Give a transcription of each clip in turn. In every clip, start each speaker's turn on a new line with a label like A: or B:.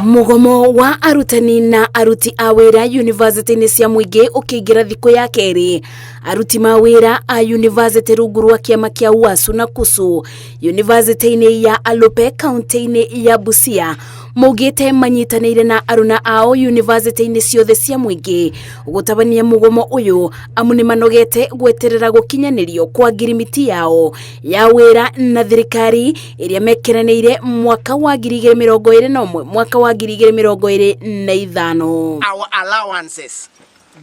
A: Mũgomo wa arutani na aruti a wĩra yunivasĩtĩ-inĩ cia mũingĩ ũkĩingĩra thikũ ya kerĩ. Aruti ma wĩra a yunivasĩtĩ rungu rwa kĩama kĩa UASU na KUSU yunivasĩtĩ-inĩ ya Alupe kaunti-inĩ ya Busia maugĩte manyitanĩire na aruna ao yunivasĩtĩ-inĩ ciothe cia mũingĩ gũtabania mũgomo ũyũ amu nĩ manogete gweterera gũkinyanĩrio kwa ngirimiti yao ya wĩra na thirikari ĩrĩa mekeranĩire mwaka wa 2021 mwaka wa 2025.
B: Our allowances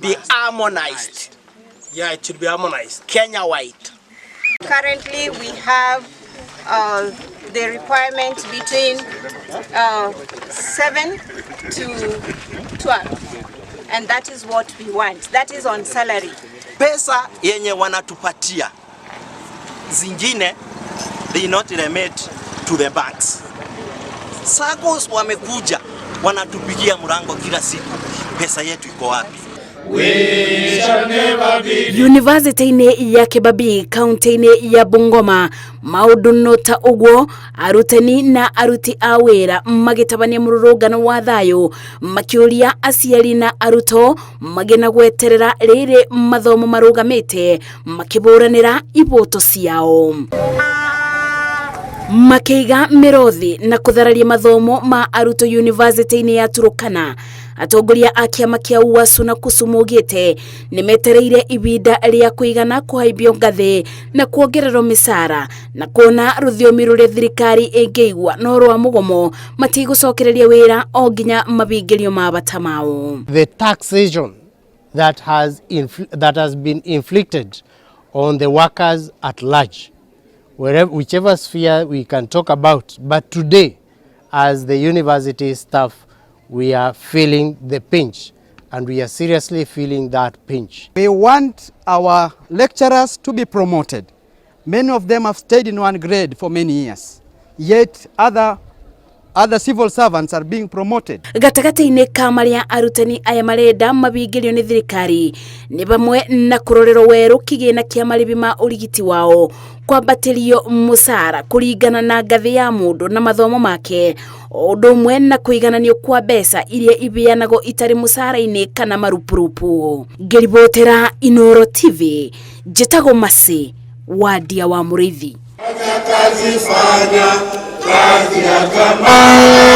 B: be harmonized.
C: Yeah, it should be harmonized.
B: Kenya wide.
D: Currently, we have the requirement between 7 to 12, and that is what we want. That is on salary.
E: Pesa yenye wanatupatia zingine they not remit to the banks. SACCOs wamekuja wanatupigia mlango kila siku, pesa yetu iko wapi?
A: Yunivasĩtĩ-inĩ ya Kibabii kaunti-inĩ ya Bungoma maũndũ no ta ũguo, arutani na aruti a wĩra magĩtabania mũrũrũngano wa thayũ makĩũria aciari na arutwo magĩe na gweterera rĩrĩ mathomo marũgamĩte makĩbũranĩra iboto ciao, makĩiga mĩrothi na kũthararia mathomo ma arutwo yunivasĩtĩ-inĩ ya Turukana. Atongoria a kĩama kĩa UASU na KUSU maugĩte nĩ metereire ibinda rĩa kũigana kũhaimbio ngathĩ na kuongererwo mĩcara, na kuona rũthiomi rũrĩa thirikari ĩngĩigua no rwa mũgomo, matigũcokereria wĩra o nginya mabingĩrio mabata mao.
F: The taxation that has been inflicted on the workers at large, wherever, whichever sphere we can talk about. But today, as the university staff, we are feeling the pinch, and we are seriously feeling that pinch.
G: We want our lecturers to be promoted. Many of them have stayed in one grade for many years, yet other civil servants are being promoted.
A: Gatagatĩ-inĩ ka marĩa arutani aya marenda mabingĩrio nĩ thirikari nĩ bamwe na kũrorerwo werũ kĩgĩna kĩa marĩhi ma ũrigiti wao, kwambatĩrio mũcara kũringana na ngathĩ ya mũndũ na mathomo make, o ũndũ ũmwe na kũigananio kwa mbeca iria ibeanagwo itarĩ mũcara-inĩ kana marupurupu. Ngĩribotera Inooro TV, njĩtagwo Mercy Wandia wa Mũrĩithi.
H: Fanya kazi, fanya kazi ya kama.